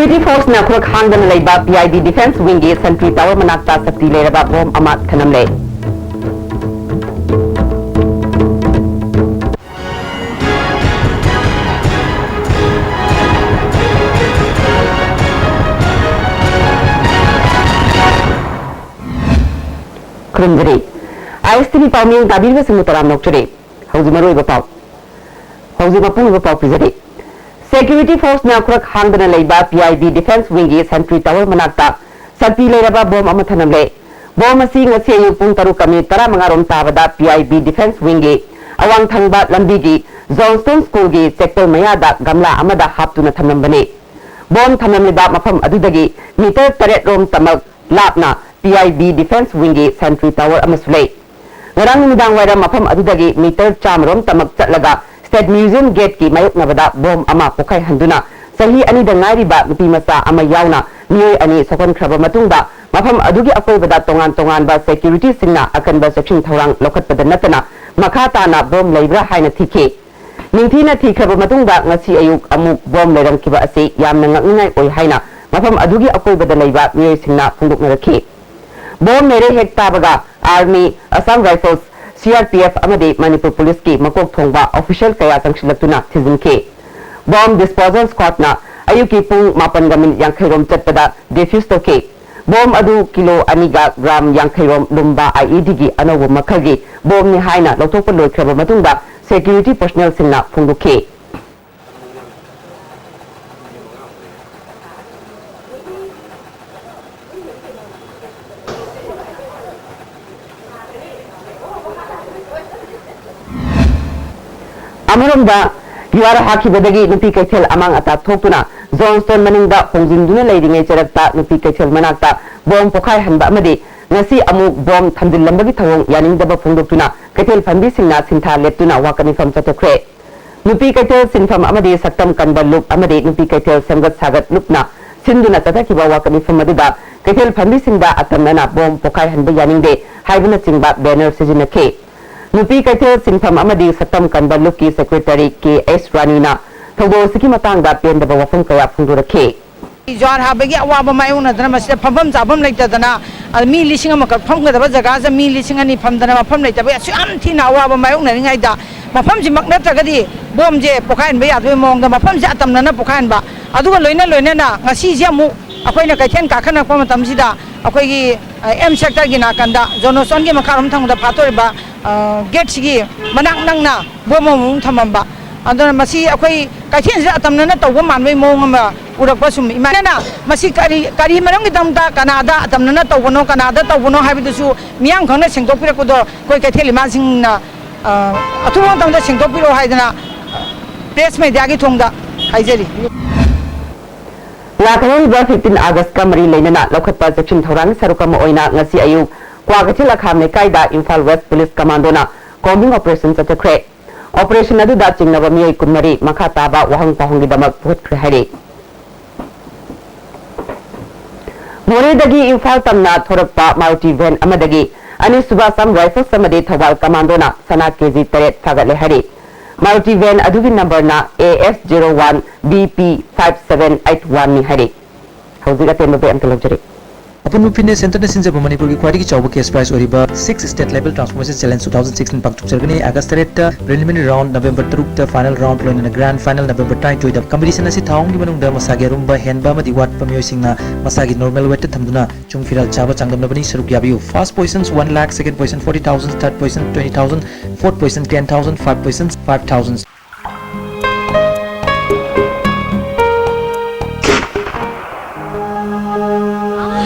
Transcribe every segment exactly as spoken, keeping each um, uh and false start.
Security Force ꯅ ꯈꯨꯔꯛ ꯍꯥꯡꯗꯅ ꯂꯩꯕ P I B Defence Wing ꯒꯤ Sentry Tower ꯃꯅꯥꯛꯇ ꯁꯛꯇꯤ ꯂꯩꯔꯕ ꯕꯣꯝ ꯑꯃ ꯊꯅꯝꯂꯦ꯫ ꯈꯨꯔꯨꯝꯖꯔꯤ꯫ I S T V ꯄꯥꯎꯃꯤ ꯇꯥꯕꯤꯔꯤꯕꯁꯤꯡꯕꯨ ꯇꯔꯥꯝꯅ ꯑꯣꯛꯆꯔꯤ꯫ ꯍꯧꯖꯤꯛ ꯃꯔꯨꯑꯣꯏꯕ ꯄꯥꯎ꯫ ꯍꯧꯖꯤꯛ ꯃꯄꯨꯡ ꯑꯣꯏꯕ ꯄꯥꯎ ꯄꯤꯖꯔꯤ꯫ Security Force ꯅ ꯈꯨꯔꯛ ꯍꯥꯡꯗꯅ ꯂꯩꯕ P I B Defence Wing ꯒꯤ Sentry Tower ꯃꯅꯥꯛꯇ ꯁꯛꯇꯤ ꯂꯩꯔꯕ ꯕꯣꯝ ꯑꯃ ꯊꯅꯝꯂꯦ꯫ ꯕꯣꯝ ꯑꯁꯤ ꯉꯁꯤ ꯑꯌꯨꯛ ꯄꯨꯡ ꯇꯔꯨꯛꯀ ꯃꯤꯅꯤꯠ ꯇꯔꯥꯃꯉꯥ ꯔꯣꯝ ꯇꯥꯕꯗ P I B Defence Wing ꯒꯤ ꯑꯋꯥꯡ ꯊꯪꯕ ꯂꯝꯕꯤꯒꯤ Johnstone School ꯒꯤ ꯆꯦꯛꯄꯜ ꯃꯌꯥꯗ ꯒꯝꯂꯥ ꯑꯃꯗ ꯍꯥꯞꯇꯨꯅ ꯊꯝꯂꯝꯕꯅꯤ꯫ ꯕꯣꯝ ꯊꯝꯂꯝꯂꯤꯕ ꯃꯐꯝ ꯑꯗꯨꯗꯒꯤ ꯃꯤꯇꯔ ꯇꯔꯦꯠ ꯔꯣꯝ ꯇꯃꯛ ꯂꯥꯞꯅ P I B Defence Wing ꯒꯤ Sentry Tower ꯑꯃꯁꯨ ꯂꯩ꯫ ꯉꯔꯥꯡ ꯅꯨꯃꯤꯗꯥꯡ ꯋꯥꯏꯔꯝ ꯃꯐꯝ ꯑꯗꯨꯗꯒꯤ ꯃꯤꯇꯔ ꯆꯥꯝꯃ ꯔꯣꯝ ꯇꯃꯛ ꯆꯠꯂꯒ State Museum Gate ꯀꯤ ꯃꯥꯌꯣꯛꯅꯕꯗ ꯕꯣꯝ ꯑꯃ ꯄꯣꯈꯥꯏꯍꯟꯗꯨꯅ ꯆꯍꯤ ꯑꯅꯤꯗ ꯉꯥꯏꯔꯤꯕ ꯅꯨꯄꯤ ꯃꯆꯥ ꯑꯃ ꯌꯥꯎꯅ ꯃꯤꯑꯣꯏ ꯑꯅꯤ ꯁꯣꯛꯍꯟꯈ꯭ꯔꯕ ꯃꯇꯨꯡꯗ, ꯃꯐꯝ ꯑꯗꯨꯒꯤ ꯑꯀꯣꯏꯕꯗ ꯇꯣꯉꯥꯟ ꯇꯣꯉꯥꯟꯕ security ꯁꯤꯡꯅ ꯑꯀꯟꯕ ꯆꯦꯛꯁꯤꯟ ꯊꯧꯔꯥꯡ ꯂꯧꯈꯠꯄꯗ ꯅꯠꯇꯅ ꯃꯈꯥ ꯇꯥꯅ ꯕꯣꯝ ꯂꯩꯕ꯭ꯔꯥ ꯍꯥꯏꯅ ꯊꯤꯈꯤ꯫ ꯅꯤꯡꯊꯤꯅ ꯊꯤꯈ꯭ꯔꯕ ꯃꯇꯨꯡꯗ ꯉꯁꯤ ꯑꯌꯨꯛ ꯑꯃꯨꯛ ꯕꯣꯝ ꯂꯩꯔꯝꯈꯤꯕ ꯑꯁꯤ ꯌꯥꯝꯅ ꯉꯛꯅꯤꯡꯉꯥꯏ ꯑꯣꯏ ꯍꯥꯏꯅ ꯃꯐꯝ ꯑꯗꯨꯒꯤ ꯑꯀꯣꯏꯕꯗ ꯂꯩꯕ ꯃꯤꯑꯣꯏꯁꯤꯡꯅ ꯐꯣꯡꯗꯣꯛꯅꯔꯛꯈꯤ꯫ ꯕꯣꯝ ꯂꯩꯔꯦ ꯍꯦꯛ ꯇꯥꯕꯒ Army, Assam Rifles, C R P F ꯑꯃꯗꯤ ꯃꯅꯤꯄꯨꯔ Police ꯀꯤ ꯃꯀꯣꯛ ꯊꯣꯡꯕ official ꯀꯌꯥ ꯆꯪꯁꯤꯜꯂꯛꯇꯨꯅ ꯊꯤꯖꯤꯟꯈꯤ꯫ Bomb Disposal Squad ꯅ ꯑꯌꯨꯛꯀꯤ ꯄꯨꯡ ꯃꯥꯄꯟꯒ ꯃꯤꯅꯤꯠ ꯌꯥꯡꯈꯩ ꯔꯣꯝ ꯆꯠꯄꯗ defuse ꯇꯧꯈꯤ꯫ ꯕꯣꯝ ꯑꯗꯨ ꯀꯤꯂꯣ ꯑꯅꯤꯒ ꯒ꯭ꯔꯥꯝ ꯌꯥꯡꯈꯩ ꯔꯣꯝ ꯂꯨꯝꯕ I E D ꯒꯤ ꯑꯅꯧꯕ ꯃꯈꯜꯒꯤ ꯕꯣꯝꯅꯤ ꯍꯥꯏꯅ ꯂꯧꯊꯣꯛꯄ ꯂꯣꯏꯈ꯭ꯔꯕ ꯃꯇꯨꯡꯗ security personnel ꯁꯤꯡꯅ ꯐꯣꯡꯗꯣꯛꯈꯤ꯫ ꯑꯃꯔꯣꯝꯗ, ꯌꯨꯍꯥꯔ ꯍꯥꯈꯤꯕꯗꯒꯤ ꯅꯨꯄꯤ ꯀꯩꯊꯦꯜ ꯑꯃꯥꯡ ꯑꯇꯥ ꯊꯣꯛꯇꯨꯅ Johnstone ꯃꯅꯤꯡꯗ ꯍꯣꯡꯖꯤꯟꯗꯨꯅ ꯂꯩꯔꯤꯉꯩ ꯆꯔꯛꯇ ꯅꯨꯄꯤ ꯀꯩꯊꯦꯜ ꯃꯅꯥꯛꯇ ꯕꯣꯝ ꯄꯣꯈꯥꯏꯍꯟꯕ ꯑꯃꯗꯤ ꯉꯁꯤ ꯑꯃꯨꯛ ꯕꯣꯝ ꯊꯝꯖꯤꯜꯂꯝꯕꯒꯤ ꯊꯧꯑꯣꯡ ꯌꯥꯅꯤꯡꯗꯕ ꯐꯣꯡꯗꯣꯛꯇꯨꯅ ꯀꯩꯊꯦꯜ ꯐꯝꯕꯤꯁꯤꯡꯅ ꯁꯤꯟꯊꯥ ꯂꯦꯞꯇꯨꯅ ꯋꯥꯀꯠ ꯃꯤꯐꯝ ꯆꯠꯊꯈ꯭ꯔꯦ꯫ ꯅꯨꯄꯤ ꯀꯩꯊꯦꯜ ꯁꯤꯟꯐꯝ ꯑꯃꯗꯤ ꯁꯛꯇꯝ ꯀꯟꯕ ꯂꯨꯞ ꯑꯃꯗꯤ ꯅꯨꯄꯤ ꯀꯩꯊꯦꯜ ꯁꯦꯝꯒꯠ ꯁꯥꯒꯠ ꯂꯨꯞꯅ ꯁꯤꯟꯗꯨꯅ ꯆꯠꯊꯈꯤꯕ ꯋꯥꯀꯠ ꯃꯤꯐꯝ ꯑꯗꯨꯗ ꯀꯩꯊꯦꯜ ꯐꯝꯕꯤꯁꯤꯡꯗ ꯑꯇꯝꯅꯅ ꯕꯣꯝ ꯄꯣꯈꯥꯏꯍꯟꯕ ꯌꯥꯅꯤꯡꯗꯦ ꯍꯥꯏꯕꯅꯆꯤꯡꯕ banner ꯁꯤꯖꯤꯟꯅꯈꯤ꯫ ꯅꯨꯄꯤ ꯀꯩꯊꯦꯜ ꯁꯤꯟꯐꯝ ꯑꯃꯗꯤ ꯁꯛꯇꯝ ꯀꯟꯕ ꯂꯨꯞꯀꯤ secretary K S ꯔꯥꯅꯤꯅ ꯊꯧꯗꯣꯛ ꯑꯁꯤꯒꯤ ꯃꯇꯥꯡꯗ ꯄꯦꯟꯗꯕ ꯋꯥꯐꯝ ꯀꯌꯥ ꯐꯣꯡꯗꯣꯔꯛꯈꯤ꯫ ꯖ꯭ꯋꯥꯔ ꯍꯥꯕꯒꯤ ꯑꯋꯥꯕ ꯃꯥꯌꯣꯛꯅꯗꯅ, ꯃꯁꯤꯗ ꯐꯝꯐꯝ ꯆꯥꯐꯝ ꯂꯩꯇꯗꯅ, ꯑ, ꯃꯤ ꯂꯤꯁꯤꯡ ꯑꯃꯈꯛ ꯐꯝꯒꯗꯕ ꯖꯒꯥꯁꯤꯗ ꯃꯤ ꯂꯤꯁꯤꯡ ꯑꯅꯤ ꯐꯝꯗꯅ, ꯃꯐꯝ ꯂꯩꯇꯕꯒꯤ ꯑꯁꯨꯛ ꯌꯥꯝ ꯊꯤꯅ ꯑꯋꯥꯕ ꯃꯥꯌꯣꯛꯅꯔꯤꯉꯩꯗ, ꯃꯐꯝꯁꯤ ꯃꯛ ꯅꯠꯇ꯭ꯔꯒꯗꯤ ꯕꯣꯝꯁꯦ ꯄꯣꯈꯥꯏꯍꯟꯕ ꯌꯥꯗꯕꯒꯤ ꯃꯑꯣꯡꯗ ꯃꯐꯝꯁꯦ ꯑꯇꯝꯅꯅ ꯄꯣꯈꯥꯏꯍꯟꯕ, ꯑꯗꯨꯒ ꯂꯣꯏꯅ ꯂꯣꯏꯅꯅ ꯉꯁꯤꯁꯦ ꯑꯃꯨꯛ ꯑꯩꯈꯣꯏꯅ ꯀꯩꯊꯦꯜ ꯀꯥꯈꯠꯂꯛꯄ ꯃꯇꯝꯁꯤꯗ ꯑꯩꯈꯣꯏꯒꯤ, ꯑ, ꯑꯦꯝ ꯁꯦꯛꯇꯔꯒꯤ ꯅꯥꯀꯟꯗ ꯖꯣꯅꯣꯁꯣꯟꯒꯤ ꯃꯈꯥꯔꯣꯝ ꯊꯪꯕꯗ ꯐꯥꯠꯇꯣꯔꯤꯕ, ꯑ, ꯒꯦꯠꯁꯤꯒꯤ ꯃꯅꯥꯛ ꯅꯛꯅ ꯕꯣꯝ ꯑꯃꯃꯨꯛ ꯊꯝꯃꯝꯕ꯫ ꯑꯗꯨꯅ ꯃꯁꯤ ꯑꯩꯈꯣꯏ ꯀꯩꯊꯦꯜꯁꯤꯗ ꯑꯇꯝꯅꯅ ꯇꯧꯕ ꯃꯥꯟꯕꯒꯤ ꯃꯑꯣꯡ ꯑꯃ ꯎꯔꯛꯄ꯫ ꯁꯨꯝ ꯏꯃꯥꯟꯅꯅ ꯃꯁꯤ ꯀꯔꯤ, ꯀꯔꯤ ꯃꯔꯝꯒꯤꯗꯃꯛꯇ ꯀꯅꯥꯗ ꯑꯇꯝꯅꯅ ꯇꯧꯕꯅꯣ, ꯀꯅꯥꯗ ꯇꯧꯕꯅꯣ ꯍꯥꯏꯕꯗꯨꯁꯨ ꯃꯤꯌꯥꯝ ꯈꯪꯅ ꯁꯦꯡꯗꯣꯛꯄꯤꯔꯛꯄꯗꯣ ꯑꯩꯈꯣꯏ ꯀꯩꯊꯦꯜ ꯏꯃꯥꯁꯤꯡꯅ, ꯑ, ꯑꯊꯨꯕ ꯃꯇꯝꯗ ꯁꯦꯡꯗꯣꯛꯄꯤꯔꯛꯑꯣ ꯍꯥꯏꯗꯅ ꯄ꯭ꯔꯦꯁ ꯃꯦꯗꯤꯌꯥꯒꯤ ꯊꯣꯡꯗ ꯍꯥꯏꯖꯔꯤ꯫ ꯂꯥꯛꯀꯗꯧꯔꯤꯕ fifteen Augustꯀ ꯃꯔꯤ ꯂꯩꯅꯅ ꯂꯧꯈꯠꯄ ꯆꯦꯛꯁꯤꯟ ꯊꯧꯔꯥꯡꯒꯤ ꯁꯔꯨꯛ ꯑꯃ ꯑꯣꯏꯅ ꯉꯁꯤ ꯑꯌꯨꯛ ꯀ꯭ꯋꯥꯀꯩꯊꯦꯜ ꯑꯈꯥꯝ ꯂꯩꯀꯥꯏꯗ Imphal West Police Commandoꯅ combing operation ꯆꯠꯊꯈ꯭ꯔꯦ꯫ Operation ꯑꯗꯨꯗ ꯆꯤꯡꯅꯕ ꯃꯤꯑꯣꯏ ꯀꯨꯟꯃꯔꯤ ꯃꯈꯥ ꯇꯥꯕ ꯋꯥꯍꯪ ꯄꯥꯎꯍꯪꯒꯤꯗꯃꯛ ꯄꯨꯈꯠꯈ꯭ꯔꯦ ꯍꯥꯏꯔꯤ꯫ ꯃꯣꯔꯦꯗꯒꯤ ꯏꯝꯐꯥꯜ ꯇꯝꯅ ꯊꯣꯔꯛꯄ Maruti van ꯑꯃꯗꯒꯤ ꯑꯅꯤꯁꯨꯕ Assam Rifles ꯑꯃꯗꯤ ꯊꯧꯕꯥꯜ Commandoꯅ ꯁꯅꯥ ꯀꯦꯖꯤ ꯇꯔꯦꯠ ꯐꯥꯒꯠꯂꯦ ꯍꯥꯏꯔꯤ꯫ Maruti van ꯑꯗꯨꯒꯤ numberꯅ A S zero one B P five seven eight oneꯅꯤ ꯍꯥꯏꯔꯤ꯫ ꯍꯧꯖꯤꯛ ꯑꯇꯦꯟꯕ break ꯑꯝꯇ ꯂꯧꯖꯔꯤ꯫ ꯑꯄꯨꯟꯕ Fitness Centreꯅ ꯁꯤꯟꯖꯕ ꯃꯅꯤꯄꯨꯔꯒꯤ ꯈ꯭ꯋꯥꯏꯗꯒꯤ ꯆꯥꯎꯕ cash prize ꯑꯣꯏꯔꯤꯕ Six State Level Transformation Challenge two thousand sixteen ꯄꯥꯡꯊꯣꯛꯆꯔꯒꯅꯤ꯫ August ꯇꯔꯦꯠꯇ preliminary round, November ꯇꯔꯨꯛꯇ final round, ꯂꯣꯏꯅꯅ grand final November ꯇꯔꯥꯅꯤꯊꯣꯏꯗ꯫ Competition ꯑꯁꯤ ꯊꯥ ꯑꯍꯨꯝꯒꯤ ꯃꯅꯨꯡꯗ ꯃꯁꯥꯒꯤ ꯑꯔꯨꯝꯕ ꯍꯦꯟꯕ ꯑꯃꯗꯤ ꯋꯥꯠꯄ ꯃꯤꯑꯣꯏꯁꯤꯡꯅ ꯃꯁꯥꯒꯤ normal weightꯇ ꯊꯝꯗꯨꯅ ꯆꯨꯡ ꯐꯤꯔꯥꯜ ꯆꯥꯕ ꯆꯥꯡꯗꯝꯅꯕꯅꯤ꯫ ꯁꯔꯨꯛ ꯌꯥꯕꯤꯌꯨ꯫ First position one lakh, second position forty thousand, third position twenty thousand, fourth position ten thousand, five position five thousand꯫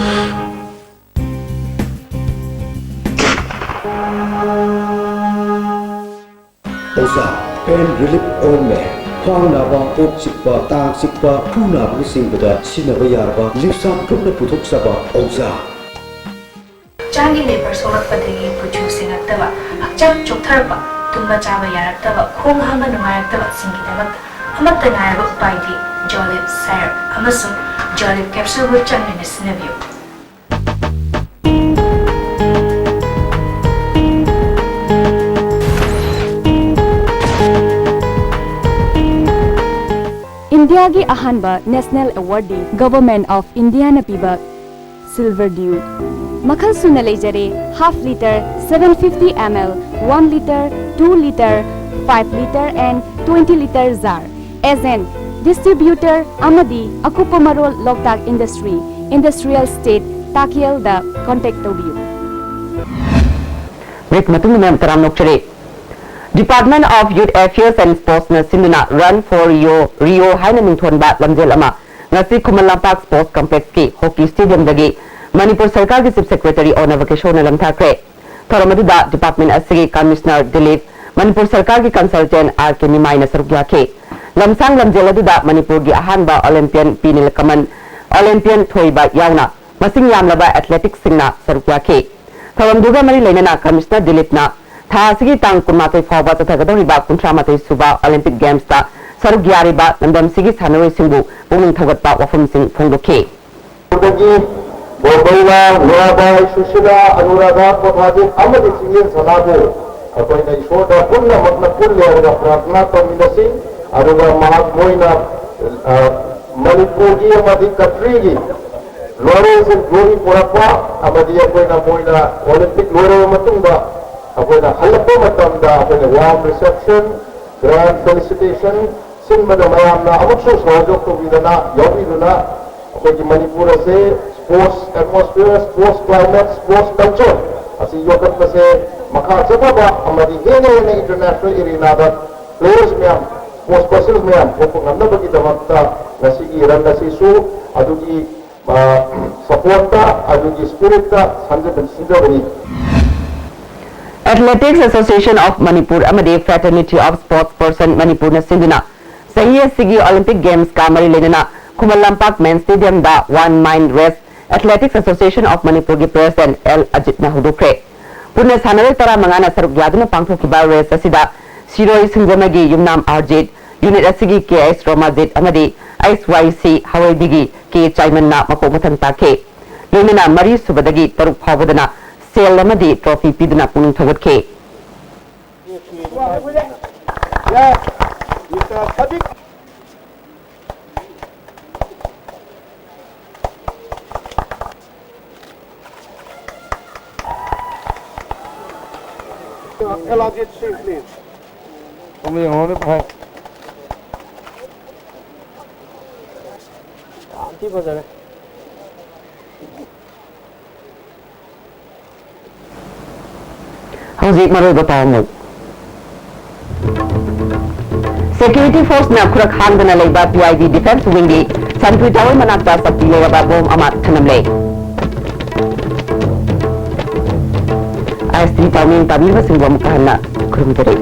ꯑꯣꯖꯥ, pain relief ointment꯫ ꯈ꯭ꯋꯥꯡ ꯅꯥꯕ, ꯀꯣꯛ ꯆꯤꯛꯄ, ꯇꯥꯡ ꯆꯤꯛꯄ, ꯈꯨ ꯅꯥꯕꯅꯆꯤꯡꯕꯗ ꯁꯤꯖꯤꯟꯅꯕ ꯌꯥꯔꯕ ꯂꯤꯞꯁꯥꯞ ꯒ꯭ꯔꯨꯞꯅ ꯄꯨꯊꯣꯛꯆꯕ ꯑꯣꯖꯥ꯫ ꯍꯛꯆꯥꯡꯒꯤ ꯂꯦꯕꯔ ꯁꯣꯛꯂꯛꯄꯗꯒꯤ ꯀꯨꯆꯨ ꯁꯦꯡꯉꯛꯇꯕ, ꯍꯛꯆꯥꯡ ꯆꯣꯛꯊꯔꯛꯄ, ꯇꯨꯝꯕ ꯆꯥꯕ ꯌꯥꯔꯛꯇꯕ, ꯈꯣꯡ ꯍꯥꯝꯕ ꯅꯨꯡꯉꯥꯏꯔꯛꯇꯕꯁꯤꯡꯒꯤꯗꯃꯛꯇ ꯑꯃꯠꯇ ꯉꯥꯏꯔꯕ ꯎꯄꯥꯏꯗꯤ Jolib syrup ꯑꯃꯁꯨꯡ Jolib capsuleꯕꯨ ꯆꯥꯡ ꯅꯥꯏꯅ ꯁꯤꯖꯤꯟꯅꯕꯤꯌꯨ꯫ ꯏꯟꯗꯤꯌꯥꯒꯤ ꯑꯍꯥꯟꯕ ꯅꯦꯁꯅꯦꯜ ꯑꯦꯋꯥꯔꯗꯤ ꯒꯚꯔꯟꯃꯦꯟꯠ ꯑꯣꯐ ꯏꯟꯗꯤꯌꯥꯅ ꯄꯤꯕ ꯁꯤꯜꯚꯔ ꯗ꯭ꯌꯨ꯫ ꯃꯈꯜ ꯁꯨꯅ ꯂꯩꯖꯔꯦ: half litre, seven fifty ml, one litre, two litre, five litre and twenty litre jar꯫ Agent, distributor ꯑꯃꯗꯤ ꯑꯀꯨꯞꯄ ꯃꯔꯣꯜ ꯂꯣꯛꯇꯥꯛ ꯏꯟꯗꯁꯇ꯭ꯔꯤ, ꯏꯟꯗꯁꯇ꯭ꯔꯤꯌꯦꯜ ꯁ꯭ꯇꯦꯠ, ꯇꯥꯀꯦꯜꯗ ꯀꯣꯟꯇꯦꯛ ꯇꯧꯕꯤꯌꯨ꯫ ꯕ꯭ꯔꯦꯛ ꯃꯇꯨꯡꯗ ꯃꯌꯥꯝ ꯇꯔꯥꯝꯅ ꯑꯣꯛꯆꯔꯤ꯫ Department of Youth Affairs and Sportsꯅ ꯁꯤꯟꯗꯨꯅ Run for Rio, ꯔꯤꯑꯣ ꯍꯥꯏꯅ ꯃꯤꯡꯊꯣꯟꯕ ꯂꯝꯖꯦꯜ ꯑꯃ ꯉꯁꯤ ꯈꯨꯃꯟ ꯂꯝꯄꯥꯛ ꯁ꯭ꯄꯣꯔꯠꯁ ꯀꯝꯄ꯭ꯂꯦꯛꯁꯀꯤ ꯍꯣꯀꯤ ꯁ꯭ꯇꯦꯗꯤꯌꯝꯗꯒꯤ ꯃꯅꯤꯄꯨꯔ ꯁꯔꯀꯥꯔꯒꯤ ꯆꯤꯐ ꯁꯦꯀ꯭ꯔꯦꯇꯔꯤ ꯑꯔꯅꯕ ꯀꯤꯁꯣꯔꯅ ꯂꯝꯊꯥꯈ꯭ꯔꯦ꯫ ꯊꯧꯔꯝ ꯑꯗꯨꯗ ꯗꯤꯄꯥꯔꯠꯃꯦꯟꯠ ꯑꯁꯤꯒꯤ ꯀꯃꯤꯁꯅꯔ ꯗꯤꯂꯤꯞ, ꯃꯅꯤꯄꯨꯔ ꯁꯔꯀꯥꯔꯒꯤ ꯀꯟꯁꯜꯇꯦꯟꯠ ꯑꯥꯔ ꯀꯦ ꯅꯤꯃꯥꯏꯅ ꯁꯔꯨꯛ ꯌꯥꯈꯤ꯫ ꯂꯝꯁꯥꯡ ꯂꯝꯖꯦꯜ ꯑꯗꯨꯗ ꯃꯅꯤꯄꯨꯔꯒꯤ ꯑꯍꯥꯟꯕ ꯑꯣꯂꯦꯝꯄꯤꯌꯟ ꯄꯤ ꯅꯤꯂꯀꯃꯜ, ꯑꯣꯂꯦꯝꯄꯤꯌꯟ ꯊꯣꯏꯕ ꯌꯥꯎꯅ ꯃꯁꯤꯡ ꯌꯥꯝꯂꯕ ꯑꯦꯊꯂꯦꯇꯤꯛꯁꯁꯤꯡꯅ ꯁꯔꯨꯛ ꯌꯥꯈꯤ꯫ ꯊꯧꯔꯝꯗꯨꯒ ꯃꯔꯤ ꯂꯩꯅꯅ ꯀꯃꯤꯁꯅꯔ ꯗꯤꯂꯤꯞꯅ ꯊꯥ ꯑꯁꯤꯒꯤ ꯇꯥꯡ ꯀꯨꯟꯃꯥꯊꯣꯏ ꯐꯥꯎꯕ ꯆꯠꯊꯒꯗꯧꯔꯤꯕ ꯀꯨꯟꯊ꯭ꯔꯥ ꯃꯥꯊꯣꯏ ꯁꯨꯕ ꯑꯣꯂꯦꯝꯄꯤꯛ ꯒꯦꯝꯁꯇ ꯁꯔꯨꯛ ꯌꯥꯔꯤꯕ ꯂꯝꯗꯝꯁꯤꯒꯤ ꯁꯥꯟꯅꯔꯣꯏꯁꯤꯡꯕꯨ ꯄꯨꯛꯅꯤꯡ ꯊꯧꯒꯠꯄ ꯋꯥꯐꯝꯁꯤꯡ ꯐꯣꯡꯗꯣꯛꯈꯤ꯫ ꯗꯒꯤ ꯕꯣꯝꯕꯩꯅ ꯃꯤꯔꯥꯕꯥꯏ, ꯁꯨꯁꯤꯂꯥ, ꯑꯅꯨꯔꯥꯙꯥ, ꯄ꯭ꯔꯚꯥꯖꯤꯠ ꯑꯃꯗꯤ ꯆꯤꯡꯂꯦꯟ ꯁꯅꯥꯕꯨ ꯑꯩꯈꯣꯏꯅ ꯏꯁꯣꯔꯗ ꯄꯨꯝꯅꯃꯛꯅ ꯄꯨꯜꯂꯦ ꯍꯥꯏꯔꯒ ꯄ꯭ꯔꯥꯔꯊꯅꯥ ꯇꯧꯃꯤꯟꯅꯁꯤ꯫ ꯑꯗꯨꯒ ꯃꯍꯥꯛ, ꯃꯣꯏꯅ, ꯑ, ꯃꯅꯤꯄꯨꯔꯒꯤ ꯑꯃꯗꯤ ꯀꯟꯇ꯭ꯔꯤꯒꯤ ꯂꯣꯏꯔꯦꯁꯦ ꯒ꯭ꯂꯣꯔꯤ ꯄꯨꯔꯛꯄ ꯑꯃꯗꯤ ꯑꯩꯈꯣꯏꯅ, ꯃꯣꯏꯅ ꯑꯣꯂꯦꯝꯄꯤꯛ ꯂꯣꯏꯔꯕ ꯃꯇꯨꯡꯗ ꯑꯩꯈꯣꯏꯅ ꯍꯜꯂꯛꯄ ꯃꯇꯝꯗ ꯑꯩꯈꯣꯏꯅ ꯋꯥꯔꯝ ꯔꯤꯁꯦꯞꯁꯟ, ꯒ꯭ꯔꯥꯟ ꯐꯦꯂꯤꯁꯤꯇꯦꯁꯟ ꯁꯤꯟꯕꯗ ꯃꯌꯥꯝꯅ ꯑꯃꯨꯛꯁꯨ ꯁꯍꯌꯣꯒ ꯇꯧꯕꯤꯗꯅ, ꯌꯥꯎꯕꯤꯗꯨꯅ ꯑꯩꯈꯣꯏꯒꯤ ꯃꯅꯤꯄꯨꯔ ꯑꯁꯦ sports atmosphere, sports climate, sports culture ꯑꯁꯤ ꯌꯣꯛꯈꯠꯄꯁꯦ ꯃꯈꯥ ꯆꯠꯊꯕ ꯑꯃꯗꯤ ꯍꯦꯟꯅ ꯍꯦꯟꯅ ꯏꯟꯇꯔꯅꯦꯁꯅꯦꯜ ꯑꯦꯔꯤꯅꯥꯗ ꯄ꯭ꯂꯦꯌꯔꯁ ꯃꯌꯥꯝ, ꯁ꯭ꯄꯣꯔꯠꯁ ꯄꯔꯁꯟꯁ ꯃꯌꯥꯝ ꯊꯣꯛꯄ ꯉꯝꯅꯕꯒꯤꯗꯃꯛꯇ ꯉꯁꯤꯒꯤ ꯔꯟ ꯑꯁꯤꯁꯨ ꯑꯗꯨꯒꯤ, ꯑ, ꯁꯄꯣꯔꯠꯇ, ꯑꯗꯨꯒꯤ ꯁ꯭ꯄꯤꯔꯤꯠꯇ ꯁꯤꯟꯖꯕꯅꯤ꯫ Athletics Association of Manipur ꯑꯃꯗꯤ Fraternity of Sports Person ꯃꯅꯤꯄꯨꯔꯅ ꯁꯤꯟꯗꯨꯅ ꯆꯍꯤ ꯑꯁꯤꯒꯤ ꯑꯣꯂꯤꯝꯄꯤꯛ ꯒꯦꯝꯁꯀ ꯃꯔꯤ ꯂꯩꯅꯅ ꯈꯨꯃꯟ ꯂꯝꯄꯥꯛ ꯃꯦꯟ ꯁ꯭ꯇꯦꯗꯤꯌꯝꯗ One Mind Race Athletics Association of ꯃꯅꯤꯄꯨꯔꯒꯤ ꯄ꯭ꯔꯦꯁꯤꯗꯦꯟꯠ ꯑꯦꯜ ꯑꯖꯤꯠꯅ ꯍꯧꯗꯣꯛꯈ꯭ꯔꯦ꯫ ꯄꯨꯟꯅ ꯁꯥꯟꯅꯔꯣꯏ ꯇꯔꯥꯃꯉꯥꯅ ꯁꯔꯨꯛ ꯌꯥꯗꯨꯅ ꯄꯥꯡꯊꯣꯛꯈꯤꯕ ꯔꯦꯁ ꯑꯁꯤꯗ ꯁꯤꯔꯣꯏ ꯁꯤꯡꯖꯃꯩꯒꯤ ꯌꯨꯝꯅꯥꯝ ꯑꯥꯔꯖꯤꯠ, ꯌꯨꯅꯤꯠ ꯑꯁꯤꯒꯤ ꯀꯦ ꯑꯩꯆ ꯔꯣꯃꯥꯖꯤꯠ ꯑꯃꯗꯤ ꯑꯩꯆ ꯋꯥꯏ ꯁꯤ ꯍꯋꯩꯗꯤꯒꯤ ꯀꯦ ꯆꯥꯏꯃꯟꯅ ꯃꯀꯣꯛ ꯃꯊꯪ ꯇꯥꯈꯤ꯫ ꯂꯣꯏꯅꯅ ꯃꯔꯤ ꯁꯨꯕꯗꯒꯤ ꯇꯔꯨꯛ ꯐꯥꯎꯕꯗꯅ ꯁꯦꯜ ꯑꯃꯗꯤ ꯇ꯭ꯔꯣꯐꯤ ꯄꯤꯗꯨꯅ ꯄꯨꯛꯅꯤꯡ ꯊꯧꯒꯠꯈꯤ꯫ Last gate three, please. ꯌꯥꯝ ꯊꯤ ꯐꯖꯔꯦ꯫ ꯍꯧꯖꯤꯛ ꯃꯔꯨꯑꯣꯏꯕ ꯄꯥꯎ ꯑꯃꯨꯛ꯫ Security forceꯅ ꯈꯨꯔꯛ ꯍꯥꯡꯗꯅ ꯂꯩꯕ P I B defence wingꯒꯤ Santui Tower ꯃꯅꯥꯛꯇ ꯁꯛꯇꯤ ꯂꯩꯔꯕ bomb ꯑꯃ ꯊꯅꯝꯂꯦ꯫ IST ꯄꯥꯎꯃꯤ ꯇꯥꯕꯤꯕꯁꯤꯡꯕꯨ ꯑꯃꯨꯛꯀ ꯍꯟꯅ ꯈꯨꯔꯨꯝꯖꯔꯤ꯫